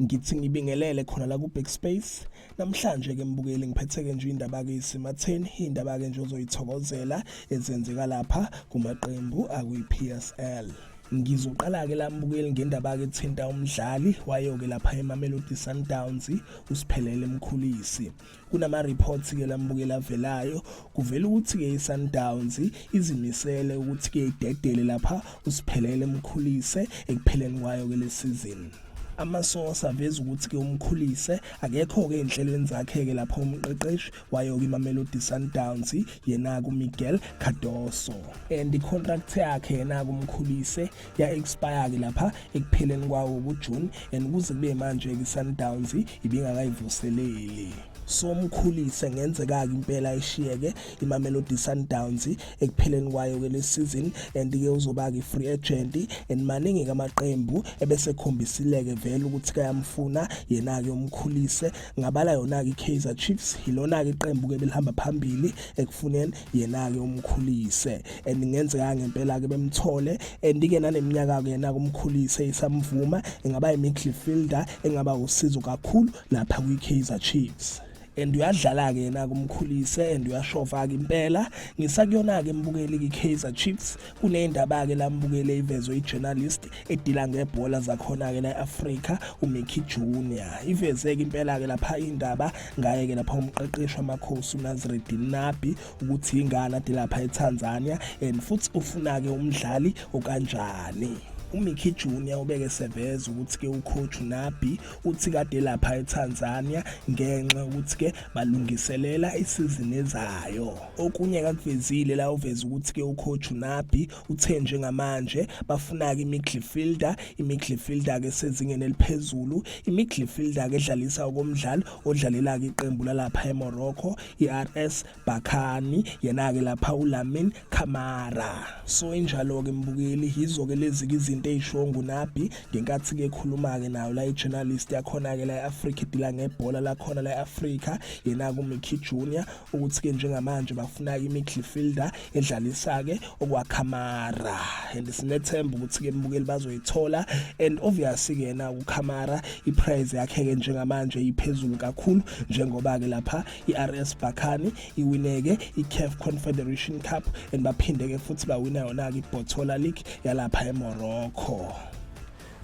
Ngithi ngibingelele khona la ku-Big Space. Namhlanje ke mbukeli ngiphethe-ke nje indaba-ke isematheni, indaba-ke nje ozoyithokozela ezenzeka lapha kumaqembu akwi-PSL. Ngizoqala-ke la mbukeli ngendaba-ke ethinta umdlali wayo-ke lapha eMamelodi Sundowns uSiphelele Mkhulisi. Kunama-reports ke la mbukeli avelayo, kuvela ukuthi-ke i-Sundowns izimisele ukuthi-ke idedele lapha uSiphelele Mkhulise ekupheleni kwayo-ke le season. Amasource aveza ukuthi-ke uMkhulise akekho-ke ey'nhlelweni zakhe-ke lapha umqeqeshi wayo-ke iMamelodi Sundowns yena-ke uMiguel Cardoso. And i-contract yakhe yena-ke uMkhulise ya-expire-ke lapha ekupheleni kwawo kuJune and kuze kube manje-ke i-Sundowns ibingakayivuseleli. So uMkhulise ngenzeka-ke impela ishiyeke iMamelodi Sundowns ekupheleni kwayo-ke le season and-ke uzoba-ke i-free agent and maningi-ke amaqembu ebesekhombisile-ke vele ukuthi kayamfuna yena-ke uMkhulise. Ngabala yona-ke i-Kaizer Chiefs, ilona-ke iqembu-ke belihamba phambili ekufuneni yena-ke uMkhulise and ngenzeka ngempela-ke bemthole and-ke naneminyaka-ke yena-ke uMkhulise isamvuma, engaba i-midfielder engaba usizo kakhulu lapha kwi-Kaizer Chiefs. And uyadlala-ke yena-ke uMkhulise and uyashova-ke impela. Ngisakuyona-ke mbukeli ki-Kaizer Chiefs, kuney'ndaba-ke la mbukeli eyivezwe i-journalist edila ngebhola zakhona-ke la e-Afrika uMickey Junior. Iveze-ke impela-ke lapha indaba ngaye-ke lapha umqeqeshi waMakhosi uNasreddine Nabi ukuthi ingane ade lapha eTanzania and futhi ufuna-ke umdlali okanjani. UMickey Junior ubeke seveza ukuthi-ke ucoach uNabi uthi kade lapha eTanzania ngenxa yokuthi-ke balungiselela isizini ezayo. Okunye kakuvezile la uveza ukuthi-ke ucoach uNabi uthe njengamanje bafuna-ke i-midfielder, i-midfielder-ke esezingeni eliphezulu, i-midfielder-ke edlalisa okomdlalo odlalela-ke iqembu lalapha eMorocco i-RS Berkane, yena-ke lapha uLamin Camara. So injalo-ke mbukeli, yizo-ke lezi-ke izinto ey'shiwo nguNabi ngenkathi-ke ekhuluma-ke nayo la i-journalist yakhona-ke la e-Afrika edila ngebhola lakhona la e-Afrika, yena-ke uMickey Junior, ukuthi-ke njengamanje bafuna-ke i-midfielder edlalisa-ke okwaKamara and sinethemba ukuthi-ke mbukeli bazoyithola and obviously-ke yena uKamara i-price yakhe-ke njengamanje iphezulu kakhulu njengoba-ke lapha i-RS Berkane iwineke i-CAF Confederation Cup and baphinde-ke futhi bawina yona-ke i-Botola League yalapha eMorocco.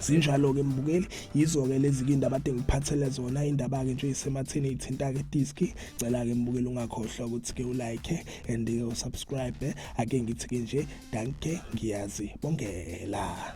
Zinjalo-ke mbukeli, yizo-ke lezi-ke indaba ade ngiphathele zona, indaba-ke nje isematheni ithinta-ke diski. Cela-ke mbukeli ungakhohlwa ukuthi-ke ulike and-ke usubscribe. Ake ngithi-ke nje danke, ngiyazibongela.